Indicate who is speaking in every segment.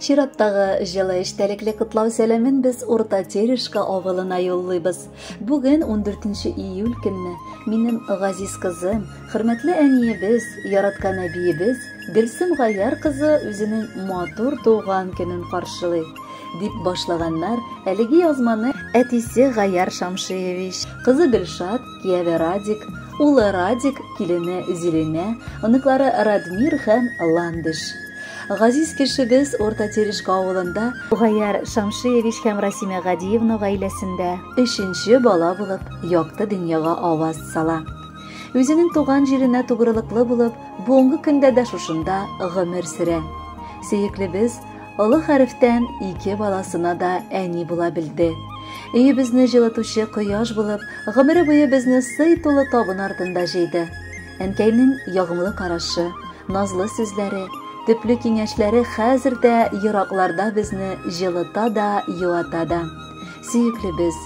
Speaker 1: Чираттагы җылы эчтәлекле котлау сәламен без Урта Терешка авылына юллыйбыз. Бүген 14 июль көнне минем газиз кызым, хөрмәтле әниебез, яраткан әбиебез Гөлсем Гаяр кызы үзенең матур туган көнен каршылый. Дип башлаганнар әлеге язманы әтисе Гаяр Шамшиевич, кызы Гөлшат, кияве Радик, улы Радик, килене Зилинә, оныклары Радмир һәм Ландыш. Газиз кешебез Урта Терешка авылында Гаяр Шамшиевич һәм Расимә Гадиевна гаиләсендә өченче бала булып якты дөньяга аваз сала. Үзенең туган җиренә тугрылыклы булып, бүгенге көндә дә шушында гомер сөрә. Сөеклебез олы хәрефтән ике баласына да әни була белде. Өебезне җылытучы кояш булып, гомере буе безне сый тулы табын артында җыйды. Әнкәйнең ягымлы карашы, назлы сүзләре, төпле киңәшләре хәзер дә еракларда безне җылыта да, юата да. Сөеклебез,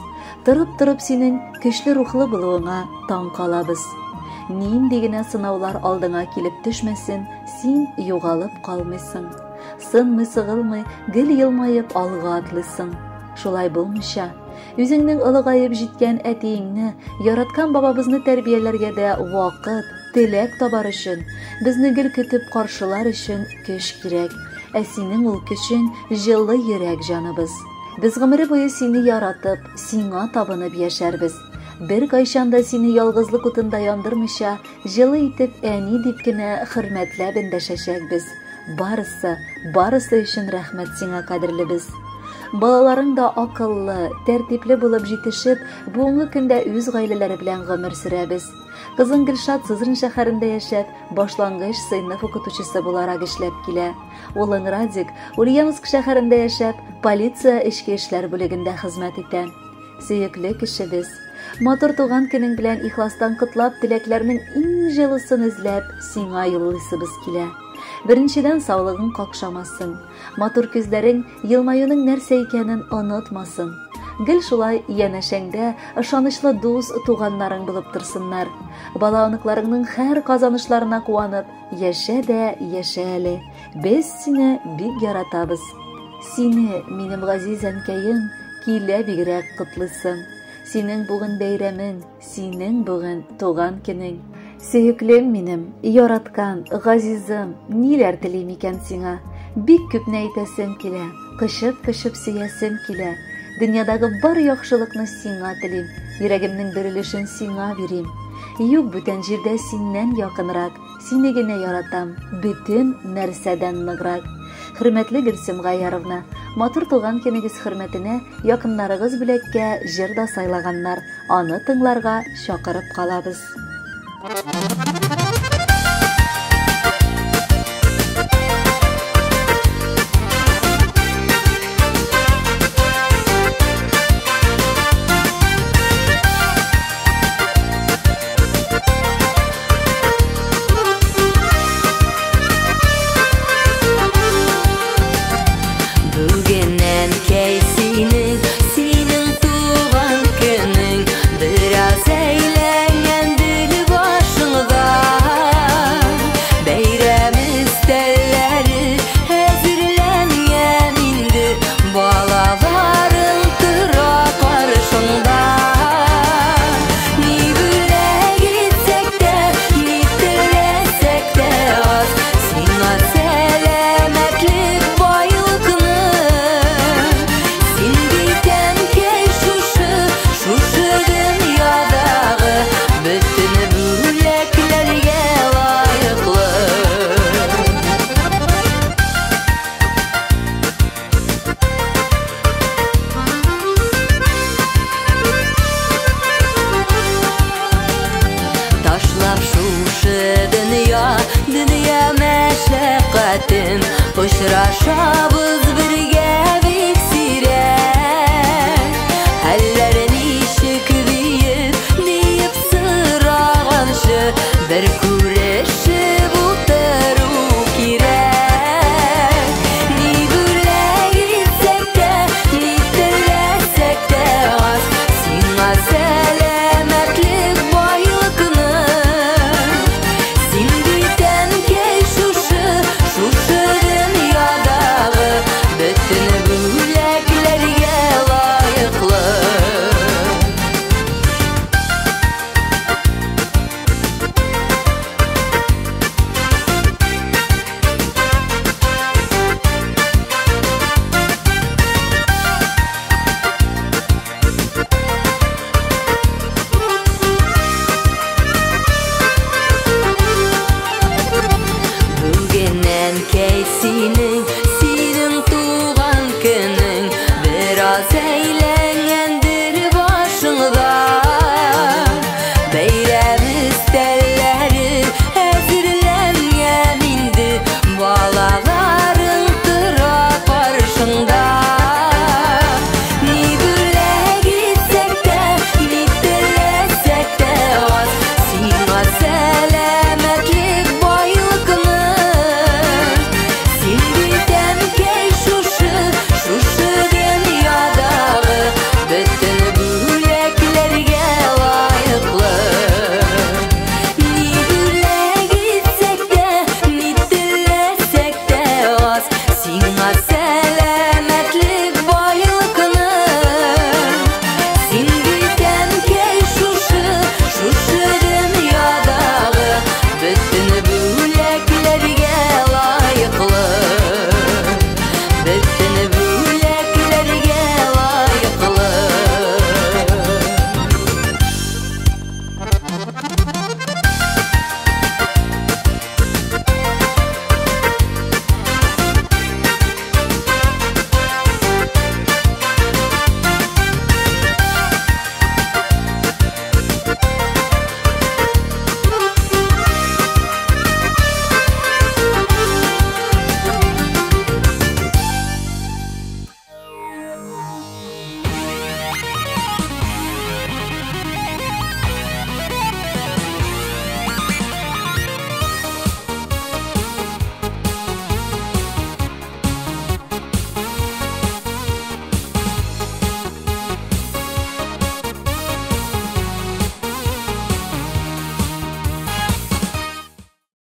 Speaker 1: торып-торып синең көчле рухлы булуыңа таң калабыз. Нинди генә сынаулар алдыңа килеп төшмәсен, син югалып калмыйсың. Сынмый-сыгылмый, гел елмаеп алга атлыйсың. Шулай булмыйча, үзеңнең олыгаеп җиткән әтиеңне, яраткан бабабызны тәрбияләргә дә вакыт, теләк табар өчен, безне гел көтеп каршылар өчен көч кирәк. Ә синең ул көчең җылы йөрәк, җаныбыз. Без гомере буе сине яратып, сиңа табынып яшәрбез. Беркайчан да сине ялгызлык утында яндырмыйча, җылы итеп әни дип кенә хөрмәтләп эндәшәчәкбез. Барысы, барысы өчен рәхмәт сиңа, кадерлебез. Балаларың да акыллы, тәртипле булып җитешеп, бүгенге көндә үз гаиләләре белән гомер сөрәбез. Кызың Гөлшат Сызран шәһәрендә яшәп, башлангыч сыйныф укытучысы буларак эшләп килә. Улың Радик Ульяновск шәһәрендә яшәп, полиция эчке эшләр бүлегендә хезмәт итә. Сөекле кешебез, матур туган көнең белән ихластан котлап, теләкләрнең иң җылысын эзләп, сиңа юллыйсыбыз килә. Беренчедән, саулыгың какшамасын. Матур күзләрең елмаюның нәрсә икәнен онытмасын. Гел шулай янәшәңдә ышанычлы дус, туганнарың булып торсыннар. Бала оныкларыңның һәр казанышларына куанып, яшә дә яшә әле. Без сине бик яратабыз. Сине, минем газиз әнкәем, килә бигрәк котлыйсым. Синең бүген бәйрәмең, синең бүген туган көнең. Сөеклем минем, яраткан, газизым, ниләр телим икән сиңа? Бик күпне әйтәсем килә, кочып-кочып сөясем килә. Дөньядагы бар яхшылыкны сиңа телим, йөрәгемнең бер өлешен сиңа бирим. Юк бүтән җирдә синнән якынрак, сине генә яратам, бөтен нәрсәдән ныграк. Хөрмәтле Гөлсем Гаяровна, матур туган көнегез хөрмәтенә якыннарыгыз бүләккә җыр да сайлаганнар, аны тыңларга чакырып калабыз.
Speaker 2: Бүген әнкәй синең, синең туган көнең, бераз әйләнгәндер башыңда. Бәйрәм өстәлләре әзерләнгән инде, балаларың тора каршыңда. Ни бүләк итсәк тә, ни теләсәк тә аз, сиңа сәламәтлек, байлыкны. Син бит әнкәй шушы, шушы дөньядагы бөтен бүләкләргә лаеклы. Ташлап шушы дөнья, дөнья мәшәкатен, очраша